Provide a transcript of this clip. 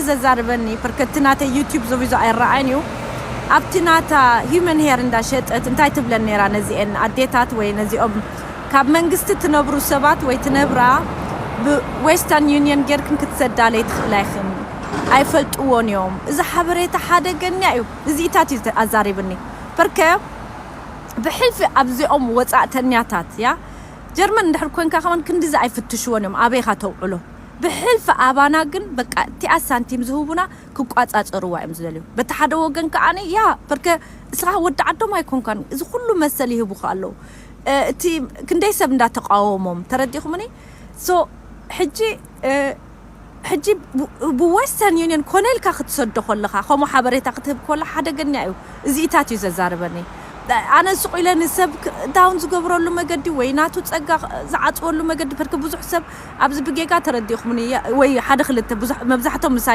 ዘዛርበኒ በርከቲ ናተ ዩቲዩብ ዘቢዞ ኣይረኣይን እዩ። ኣብቲ ናታ ሂመን ሄር እንዳሸጠት እንታይ ትብለን ነይራ ነዚአን ኣዴታት ወይ ነዚኦም ካብ መንግስቲ ትነብሩ ሰባት ወይ ትነብራ ብዌስተርን ዩኒየን ጌርክን ክትሰዳለይ ትኽእላ ኢኽን። ኣይፈልጥዎን እዮም። እዚ ሓበሬታ ሓደገኛ እዩ። እዚኢታት እዩ ኣዛሪብኒ። በርከ ብሕልፊ ኣብዚኦም ወፃእተኛታት እያ። ጀርመን እንድሕር ኮንካ ከማን ክንድዚ ኣይፍትሽዎን እዮም ኣበይካ ተውዕሎ። ብሕልፊ ኣባና ግን በቃ እቲኣ ሳንቲም ዝህቡና ክቋፃፀርዋ እዮም ዝደልዩ። በቲ ሓደ ወገን ከዓኒ ያ በርከ እስኻ ወዲ ዓዶም ኣይኮንካን። እዚ ኩሉ መሰል ይህቡካ ኣለዉ። እቲ ክንደይ ሰብ እንዳተቃወሞም ተረዲኹምኒ። ሶ ሕጂ ሕጂ ብዌስተርን ዩኒየን ኮነ ኢልካ ክትሰዶ ከለኻ ከምኡ ሓበሬታ ክትህብ ከሎ ሓደገኛ እዩ። እዚኢታት እዩ ዘዛርበኒ። ኣነ ስቕ ኢለ ንሰብ ዳውን ዝገብረሉ መገዲ ወይ ናቱ ፀጋ ዝዓፅወሉ መገዲ ፈርክ ብዙሕ ሰብ ኣብዚ ብጌጋ ተረዲኹምኒ ወይ ሓደ ክልተ ብዙሕ መብዛሕቶም ምሳይ